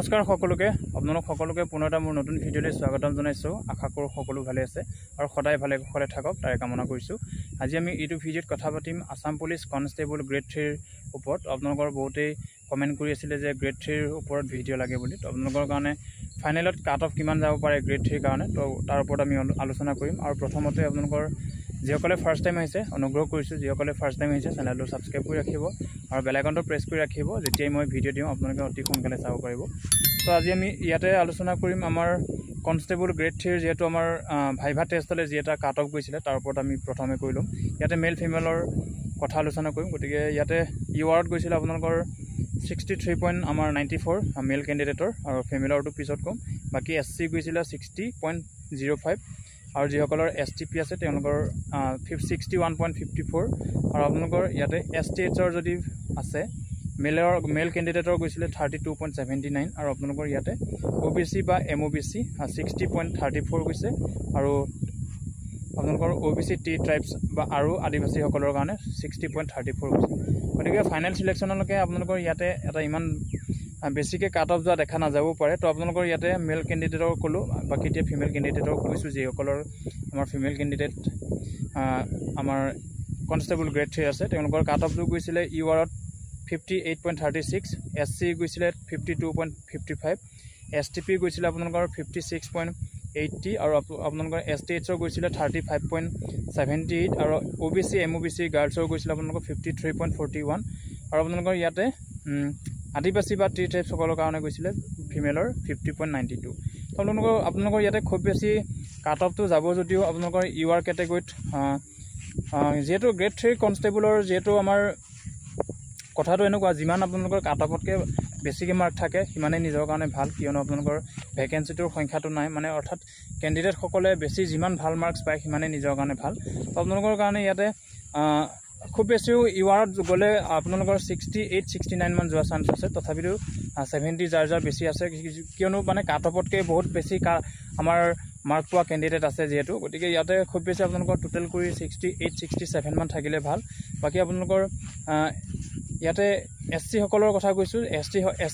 নমস্কাৰ সকলোকে, আপোনালোক সকলোকে পুনৰ এটা মোৰ নতুন ভিডিঅ'লৈ স্বাগতম জনাইছোঁ। আশা কৰোঁ সকলো ভালে আছে আৰু সদায় ভালে কুশলে থাকক, তাৰে কামনা কৰিছোঁ। আজি আমি এইটো ভিডিঅ'ত কথা পাতিম আছাম পুলিচ কনষ্টেবল গ্ৰেড 3ৰ ওপৰত। আপোনালোকৰ বহুতেই কমেণ্ট কৰি আছিলে যে গ্ৰেড 3ৰ ওপৰত ভিডিঅ' লাগে বুলি। তো আপোনালোকৰ কাৰণে ফাইনেলত কাট অফ কিমান যাব পাৰে গ্ৰেড 3ৰ কাৰণে, তো তাৰ ওপৰত আমি আলোচনা কৰিম। আৰু প্ৰথমতে আপোনালোকৰ যিসকলে ফাৰ্ষ্ট টাইম আহিছে, অনুগ্ৰহ কৰিছোঁ, যিসকলে ফাৰ্ষ্ট টাইম আহিছে চেনেলটো ছাবস্ক্ৰাইব কৰি ৰাখিব আৰু বেল আইকনটো প্ৰেছ কৰি ৰাখিব, যেতিয়াই মই ভিডিঅ' দিওঁ আপোনালোকে অতি সোনকালে চাব পাৰিব। তো আজি আমি ইয়াতে আলোচনা কৰিম আমাৰ কনষ্টেবল গ্ৰেড 3ৰ যিহেতু আমাৰ ভাইভা টেষ্টলৈ যি এটা কাট অফ গৈছিলে তাৰ ওপৰত আমি প্ৰথমে কৰি ল'ম। ইয়াতে মেল ফিমেলৰ কথা আলোচনা কৰিম। গতিকে ইয়াতে ইউ আৰত গৈছিলে আপোনালোকৰ 63 পইণ্ট আমাৰ 94 মেল কেণ্ডিডেটৰ, আৰু ফিমেলৰটো পিছত ক'ম। বাকী এছ চি গৈছিলে 60.05, আৰু যিসকলৰ এছ টি পি আছে তেওঁলোকৰ 61.54। আৰু আপোনালোকৰ ইয়াতে এছ টি এইচৰ যদি আছে মেল কেণ্ডিডেটৰ গৈছিলে 32.79, আৰু আপোনালোকৰ ইয়াতে অ' বি চি বা এম অ' বি চি 60.34 গৈছে, আৰু আপোনালোকৰ অ' বি চি টি ট্ৰাইবছ বা আৰু আদিবাসীসকলৰ কাৰণে 60.34 গৈছে। গতিকে ফাইনেল চিলেকশ্যনলৈকে আপোনালোকৰ ইয়াতে এটা ইমান বেছিকৈ কাট অফ যোৱা দেখা নাযাবও পাৰে। তো আপোনালোকৰ ইয়াতে মেল কেণ্ডিডেটৰ ক'লোঁ, বাকী এতিয়া ফিমেল কেণ্ডিডেটৰ কৈছোঁ। যিসকলৰ আমাৰ ফিমেল কেণ্ডিডেট আমাৰ কনষ্টেবল গ্ৰেড 3 আছে, তেওঁলোকৰ কাট অফটো গৈছিলে ইউ আৰত 58.36, এছ চি গৈছিলে 52.55, এছ টি পি গৈছিলে আপোনালোকৰ 56.80, আৰু আপোনালোকৰ এছ টি এইচৰ গৈছিলে 35.78, আৰু অ' বি চি এম অ' বি চি গাৰ্লছৰ গৈছিলে আপোনালোকৰ 53.41, আৰু আপোনালোকৰ ইয়াতে আদিবাসী বা টি ট্ৰাইবছসকলৰ কাৰণে গৈছিলে ফিমেলৰ 50.92। আপোনালোকৰ ইয়াতে খুব বেছি কাট অফটো যাব যদিও আপোনালোকৰ ইউ আৰ কেটেগৰীত যিহেতু গ্ৰেড 3 কনষ্টেবলৰ যিহেতু আমাৰ কথাটো এনেকুৱা, যিমান আপোনালোকৰ কাট অফতকৈ বেছিকৈ মাৰ্ক থাকে সিমানেই নিজৰ কাৰণে ভাল, কিয়নো আপোনালোকৰ ভেকেঞ্চিটোৰ সংখ্যাটো নাই, মানে অৰ্থাৎ কেণ্ডিডেটসকলে বেছি যিমান ভাল মাৰ্কছ পায় সিমানেই নিজৰ কাৰণে ভাল। তো আপোনালোকৰ কাৰণে ইয়াতে খুব বেছিও ইউ আৰত গ'লে আপোনালোকৰ 68 69 মান যোৱা চান্স আছে, তথাপিতো 70 যাৰ যাৰ বেছি আছে, কিয়নো মানে কাট অফতকৈ বহুত বেছি আমাৰ মাৰ্ক পোৱা কেণ্ডিডেট আছে যিহেতু। গতিকে ইয়াতে খুব বেছি আপোনালোকৰ টোটেল কৰি 68 67 মান থাকিলে ভাল। বাকী আপোনালোকৰ ইয়াতে এছ চিসকলৰ কথা কৈছোঁ, এছ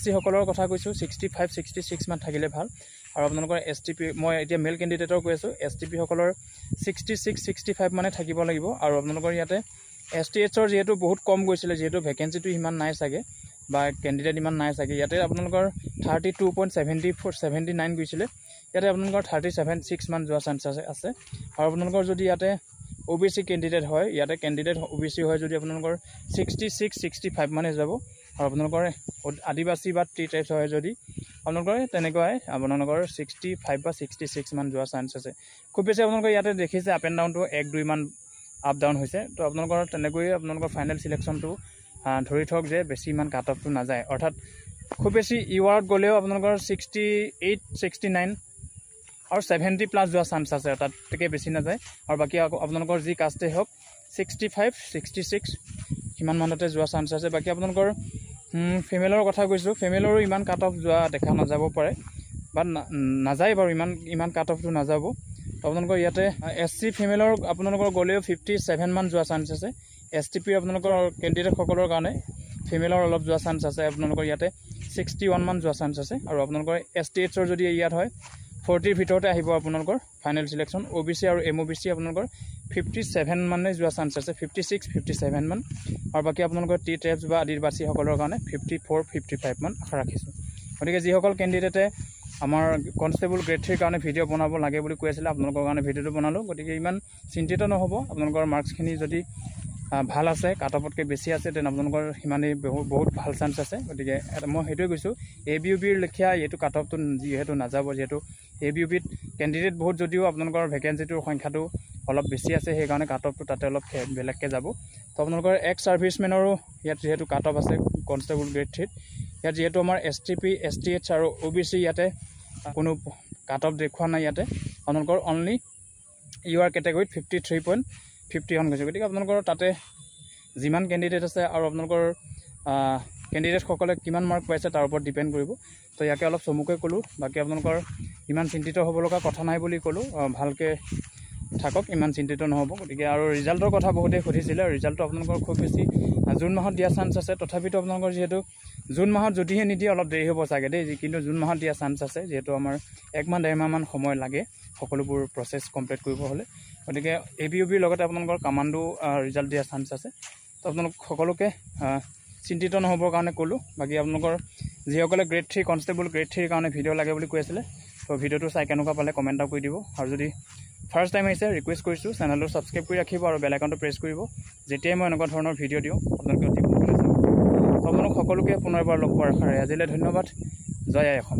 চিসকলৰ কথা কৈছোঁ, 65 66 মান থাকিলে ভাল। আৰু আপোনালোকৰ এছ টি পি, মই এতিয়া মেল কেণ্ডিডেটৰ কৈ আছোঁ, এছ টি পিসকলৰ 66 65 মানে থাকিব লাগিব। আৰু আপোনালোকৰ ইয়াতে এছ টি এইচৰ যিহেতু বহুত কম গৈছিলে, যিহেতু ভেকেঞ্চিটো ইমান নাই চাগে বা কেণ্ডিডেট ইমান নাই চাগে, ইয়াতে আপোনালোকৰ 32.74 79 গৈছিলে, ইয়াতে আপোনালোকৰ 37 6 মান যোৱা চান্স আছে। আৰু আপোনালোকৰ যদি ইয়াতে অ' বি চি কেণ্ডিডেট হয়, ইয়াতে কেণ্ডিডেট অ' বি চি হয় যদি আপোনালোকৰ 66 65 মানে যাব। আৰু আপোনালোকৰ আদিবাসী বা টি ট্ৰাইবছ হয় যদি আপোনালোকৰ তেনেকুৱাই আপোনালোকৰ 65 বা 66 মান যোৱা চান্স আছে। খুব বেছি আপোনালোকৰ ইয়াতে দেখিছে আপ এণ্ড ডাউনটো 1-2 মান আপ ডাউন হৈছে। তো আপোনালোকৰ তেনেকৈয়ে আপোনালোকৰ ফাইনেল চিলেকশ্যনটো ধৰি থওক যে বেছি ইমান কাট অফটো নাযায়, অৰ্থাৎ খুব বেছি ইউ আৰত গ'লেও আপোনালোকৰ 68 69 আৰু 70 প্লাছ যোৱা চান্স আছে, তাতকৈ বেছি নাযায়। আৰু বাকী আকৌ আপোনালোকৰ যি কাষ্টেই হওক 65 66 সিমান মানতে যোৱা চান্স আছে। বাকী আপোনালোকৰ ফিমেলৰ কথা কৈছোঁ, ফিমেলৰো ইমান কাট অফ যোৱা দেখা নাযাব পাৰে বা নাযায় বাৰু, ইমান কাট অফটো নাযাব। তো আপোনালোকৰ ইয়াতে এছ চি ফিমেলৰ আপোনালোকৰ গ'লেও 57 মান যোৱা চান্স আছে। এছ টি পি আপোনালোকৰ কেণ্ডিডেটসকলৰ কাৰণে ফিমেলৰ অলপ যোৱা চান্স আছে, আপোনালোকৰ ইয়াতে 61 মান যোৱা চান্স আছে। আৰু আপোনালোকৰ এছ টি এইচৰ যদি ইয়াত হয় 40ৰ ভিতৰতে আহিব আপোনালোকৰ ফাইনেল চিলেকশ্যন। অ' বি চি আৰু এম অ' বি চি আপোনালোকৰ 57 মানে যোৱা চান্স আছে, 56 57 মান। আৰু বাকী আপোনালোকৰ টি ট্ৰাইবছ বা আদিবাসীসকলৰ কাৰণে 54 55 মান আশা ৰাখিছোঁ। গতিকে যিসকল কেণ্ডিডেটে আমাৰ কনষ্টেবল গ্ৰেড 3ৰ কাৰণে ভিডিঅ' বনাব লাগে বুলি কৈ আছিলে, আপোনালোকৰ কাৰণে ভিডিঅ'টো বনালোঁ। গতিকে ইমান চিন্তিত নহ'ব, আপোনালোকৰ মাৰ্কছখিনি যদি ভাল আছে, কাট অফতকৈ বেছি আছে, তেনে আপোনালোকৰ সিমানেই বহুত ভাল চান্স আছে। গতিকে মই সেইটোৱে কৈছোঁ, এ বি ইউ বিৰ লেখীয়া এইটো কাট অফটো যিহেতু নাযাব, যিহেতু এ বি ইউ বিত কেণ্ডিডেট বহুত যদিও আপোনালোকৰ ভেকেঞ্চিটোৰ সংখ্যাটো অলপ বেছি আছে, সেইকাৰণে কাট অফটো তাতে অলপ বেলেগকৈ যাব। তো আপোনালোকৰ এক্স ছাৰ্ভিচমেনৰো ইয়াত যিহেতু কাট অফ আছে কনষ্টেবল গ্ৰেড 3ত, ইয়াত যিহেতু আমাৰ S T P, S T H আৰু অ' বি চি ইয়াতে কোনো কাট অফ দেখুওৱা নাই। ইয়াতে আপোনালোকৰ অনলি ইউ আৰ কেটেগৰীত 53.51 গৈছে। গতিকে আপোনালোকৰ তাতে যিমান কেণ্ডিডেট আছে আৰু আপোনালোকৰ কেণ্ডিডেটসকলে কিমান মাৰ্ক পাইছে তাৰ ওপৰত ডিপেণ্ড কৰিব। তো ইয়াকে অলপ চমুকৈ ক'লোঁ, বাকী আপোনালোকৰ ইমান চিন্তিত হ'ব লগা কথা নাই বুলি ক'লোঁ। ভালকৈ থাকক, ইমান চিন্তিত নহ'ব। গতিকে আৰু ৰিজাল্টৰ কথা বহুতেই সুধিছিলে, ৰিজাল্টটো আপোনালোকৰ খুব বেছি জুন মাহত দিয়া চান্স আছে। তথাপিতো আপোনালোকৰ যিহেতু জুন মাহত যদিহে নিদিয়ে অলপ দেৰি হ'ব চাগে দেই, কিন্তু জুন মাহত দিয়া চান্স আছে, যিহেতু আমাৰ 1 মাহ 1.5 মাহমান সময় লাগে সকলোবোৰ প্ৰচেছ কমপ্লিট কৰিব হ'লে। গতিকে এ বি ইউ বিৰ লগতে আপোনালোকৰ কামাণ্ডো ৰিজাল্ট দিয়া চান্স আছে। তো আপোনালোক সকলোকে চিন্তিত নহ'বৰ কাৰণে ক'লোঁ। বাকী আপোনালোকৰ যিসকলে গ্ৰেড 3 কনষ্টেবল, গ্ৰেড 3ৰ কাৰণে ভিডিঅ' লাগে বুলি কৈ আছিলে, তো ভিডিঅ'টো চাই কেনেকুৱা পালে কমেণ্ট এটা কৰি দিব। আৰু যদি ফাৰ্ষ্ট টাইম আহিছে, ৰিকুৱেষ্ট কৰিছোঁ, চেনেলটো ছাবস্ক্ৰাইব কৰি ৰাখিব আৰু বেল আইকনটো প্ৰেছ কৰিব। যেতিয়াই মই এনেকুৱা ধৰণৰ ভিডিঅ' দিওঁ, আপোনালোকে অতি সোনকালে চাব। তো আপোনালোক সকলোকে পুনৰ এবাৰ লগ পোৱাৰ আশাৰে আজিলৈ ধন্যবাদ। জয় আই অসম।